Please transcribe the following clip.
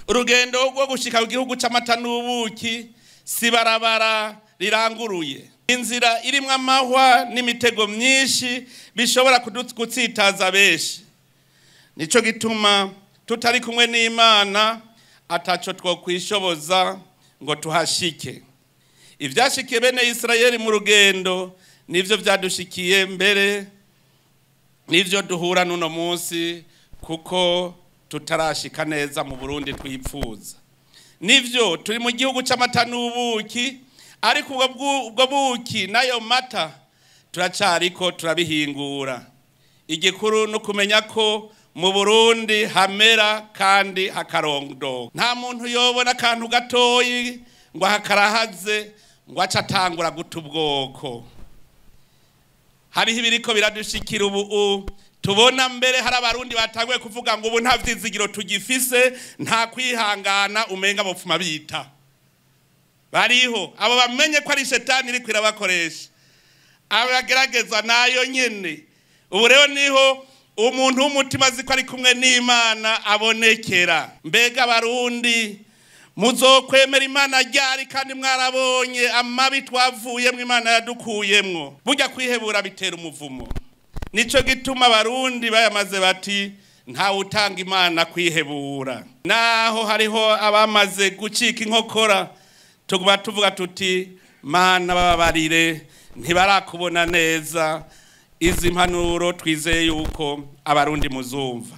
Urugendo rwo gushika ku gihugu c'amata n'ubuki si barabara riranguruye, inzira irimwo amahwa n'imitego myinshi bishobora gutsitaza benshi. Nico gituma tutari kumwe n'Imana ataco twokwishoboza ngo tuhashike. Ivyashikiye bene Isirayeli mu rugendo nivyo vyadushikiye mbere, nivyo duhura n'uno munsi, kuko tutarashika neza mu Burundi twipfuza. Nivyo turi mu gihugu c'amata n'ubuki, ariko ubwo buki n'ayo mata turacariko turabihingura. Igikuru no kumenya ko mu Burundi hamera kandi hakarondoka. Nta muntu yobona akantu gatoyi ngo hakarahaze ngo ace atangura guta ubwoko. Hariho ibiriko biradushikira ubu tubona mbere hari abarundi batanguye kuvuga ngo ubu nta vyizigiro tugifise, nta kwihangana, umenga bopfuma bita. Bariho abo bamenye ko ari shetani iriko irabakoresha, abagerageza nayo nyene. Ubu rero niho umuntu w'umutima azi ko ari kumwe n'Imana abonekera. Mbega abarundi muzokwemera Imana ryari kandi mwarabonye amabi twavuyemwo Imana yadukuyemwo? Burya kwihebura bitera umuvumo. Nico gituma abarundi bayamaze bati ntawe utanga Imana kwihebura. Naho hariho abamaze gucika inkokora, tuguma tuvuga tuti Mana bababarire, ntibarakubona neza. Izi mpanuro twizeye yuko abarundi muzumva.